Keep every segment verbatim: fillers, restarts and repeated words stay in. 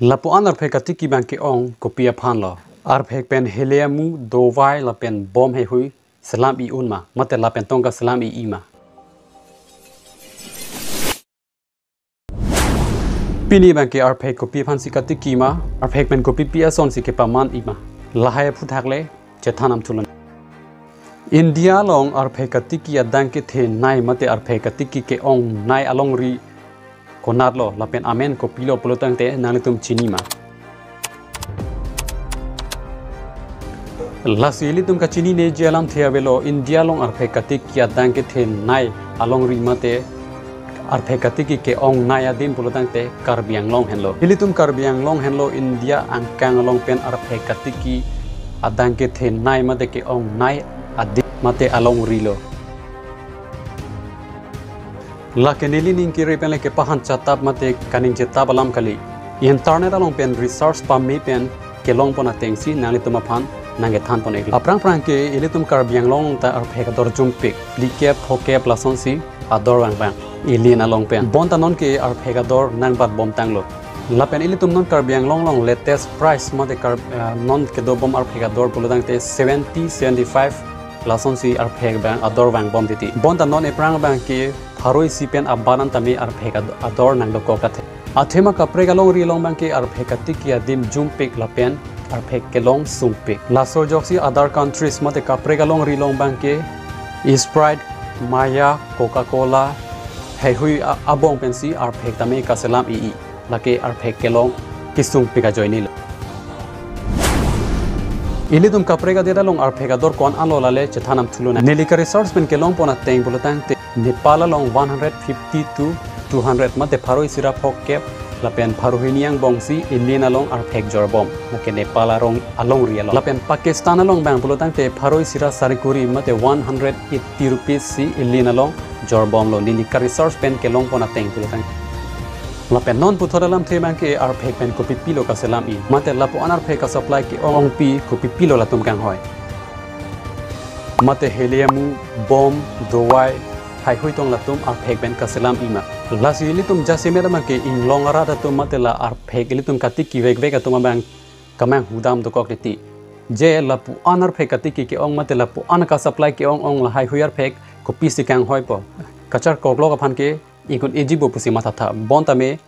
Lapu-an arphek katiki abang ke-ong kopi aphan lo? Arphek pen heli amu, dovai lapen bom heihui selam i un ma, mate lapen tong kaselam i-i ma? Pini abang ke arphek kopi aphan si katiki ma, arphek pen kopi pi ason si kepaman i ma, lahai aphuthak le chethan am thulo. India along arphek katiki adang kethenei mate arphek katiki ke-ongnei alongri konat lo lapen amen kopilo pulo tangte nanglitum chini ma? Lasi ilitum kachinine ji alamthe avelo, India along arphek katiki adang kethenei alongri mate arphek katiki ke-ongnei adim pulo tangte Karbi Anglong henlo. Ilitum Karbi Anglong henlo India angkang along pen arphek katiki adang kethenei mate ke-ongnei adim mate alongri lo. Lake neli ning kiri pen le kepahan chatap mate kaning chetap alam kali. Internet along pen research pame pen kelong pon ateng si nanglitum aphan nangkethan pon iklo. Aphrang phrang ke ilitum Karbi Anglong ta arphek ador jumpik, phlikep, phokep lason si ador vang vang, ilin along pen. Bonta non ke arphek ador nangbat bom tanglo. Lapen ilitum non Karbi Anglong along latest price mate Kar-, eh, non kedo bom arphek ador pulo tangte seventy, seventy-five lason si arphek abang ador vang bom titi. Bonta non ephrang abang ke pharo isi pen aban an tame arphek ad-, ador nangdokok athe. Athema kaprek alongri along abang ke arphek katiki adim jumpik lapen arphek kelong sungpik. Laso ajoksi other countries mate kaprek alongri along abang ke Sprite, Maya, Coca-Cola heihui a-, abong pensi arphek tame kaselam i-i. Lake arphek kelong kesungpik ajoine lo. Ilitum kaprek adet along arphek ador ko-an alo lale chethan am thulo nang. Neli ka research pen kelong pon ateng pulo tangte Nepal along one hundred fifty to two hundred mate pharo isi ra phokep lapen pharo hini angbong si ilin along arphek jorbom, lake Nepal arong alongri along. Lapen Pakistan along abang pulo tangte pharo isi ra sari kuri mate one hundred eighty rupees si ilin along jorbom lo, neli ka research pen kelong pon ateng pulo tang. Lapen non puthot alamthe abang ke arphek pen kopi pilo kaselam i, mate lapu-an arphek ka supply ke-ong pi kopi pilo latum kanghoi? Mate heli amu, bom, dovai heihui tong latum arphek pen kaselam i ma? Lasi ilitum jasemet abang ke inglong arat atum mate la arphek ilitum katiki vekvek atum abang kamanghu dam dokok titi. Je lapu-an arphek katiki ke-ong mate lapu-an ka supply ke-ong ong, lahaihui arphek kopisi kanghoipo? Kacharkok lok aphan ke ingkoi-iji bo pusi mathatha. Bonta me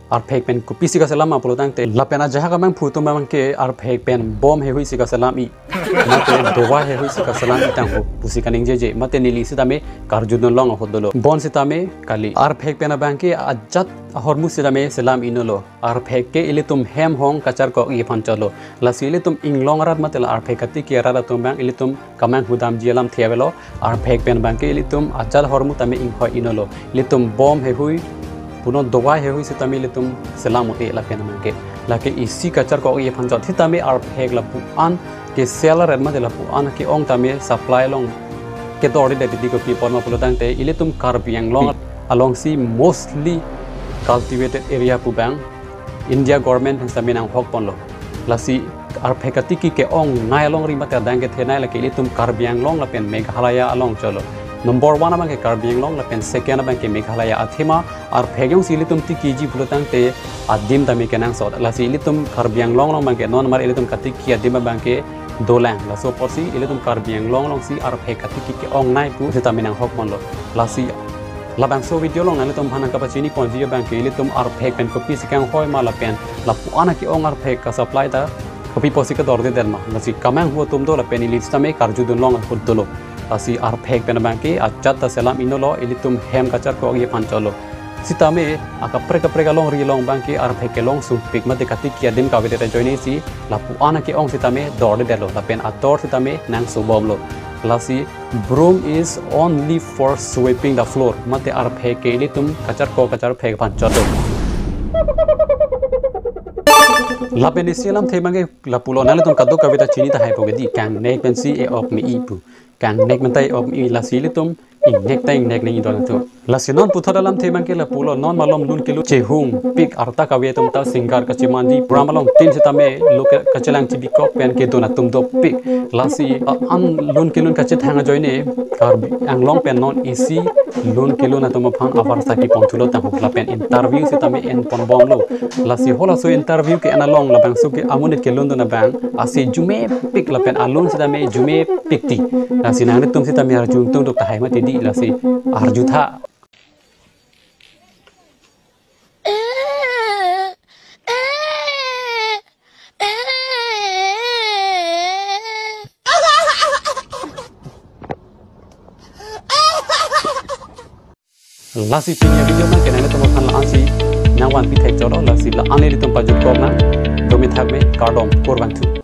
arphek pen kopisi kaselam ma pulo tangte, lapen ajahak amangphu atum abang ke arphek pen bom heihui si kaselam i, mate dovai heihui si kaselam i tangho pusi kaningjeje, mate neli sitame karjudun long ahut dolo. Bonsitame kali, arphek pen abang ke ajat ahormu sitame selam inolo. Arphek ke ilitum hem hong kacharkok i aphan cholo. Lasi ilitum inglong arat mate la arphek katiki arat atum abang ilitum kamanghu damji alamthe avelo. Arphek pen abang ke ilitum ajat ahormu tame inghoi inolo. Ilitum bom heihui, punon dovai heihui sitame ilitum selam un-e lapen abang ke. Lake isi kacharkok i aphan chot sitame arphek lapu-an ke sell arat mate lapu-an ke-ong tame supply along kedordedet titi. Kopi apot ma pulo tangte ilitum Karbi Anglong alongsi mostly cultivated area pu abang India government pen sitame nanghok ponlo. Lasi arphek katiki ke-ongnei alongri mate adang kethenei lake ilitum Karbi Anglong lapen Meghalaya along cholo. Number one abang ke Karbi Anglong lapen second abang ke Meghalaya. Athema arphek jongsi ilitum tikiji pulo tangte adim tame kenangsot. Lasi ilitum Karbi Anglong along abang ke non mar ilitum katiki adim abang ke dolang. Laso apotsi ilitum Karbi Anglong alongsi arphek katiki ke-ongnei pu sitame nanghok ponlo. Lasi labangso video along nanglitum aphan nangkapachini ponji abang ke ilitum arphek pen kopisi kanghoi ma lapen lapu-an ke-ong arphek ka supply ta kopi apotsi kedordedet ma? Lasi kamanghu atum do lapen ili sitame karjudun long ahut dolo. Lasi arphek pen abang ke ajat ta selam inolo, ilitum hem kacharkok i aphan cholo. Sitame akaprek kaprek alongri along abang ke arphek kelong sungpik mate katiki adim kavedet ajoine si lapu-an ke-ong sitame dordedetlo lapen ador sitame nangsobomlo. Lasi broom is only for sweeping the floor, mate arphek ke ilitum kacharkok kacharphek aphan chotlo. Lapen isi alamthe abang ke lapulo, nanglitum kadokave ta chini tahai po kedi, kangnek pensi e-ok me-i pu. Kangnek pen ta e-ok me-i, lasi ilitum ingnek ta ingnek nangji do nangthu. Lasi non puthot alamthe abangke lapulo, non malom lun kelun chehungpik arta kave atum ta singer kachemanji program along tin sitame lo ke kachelang chibikok pen kedun atum dopik. Lasi, a, an lun kelun kachethang ajoine Karbi Anglong pen non isi lun kelun atum aphan avar saki pon thulo tangho lapen interview sitame en pon bomlo. Lasi halaso interview ke-en along labangso ke amonit kelun dun abang ase jumepik lapen alun sitame jumepik ti. Lasi nanglitum sitame arju tungduk tahai mati di, lasi arju tha. Lasi pini avideo abangke nanglitum aphan la-ansi nangvanpi thekchotlo, lasi la-an ilitum pajut kok nang, domi thakme, kardom, kurvangthu.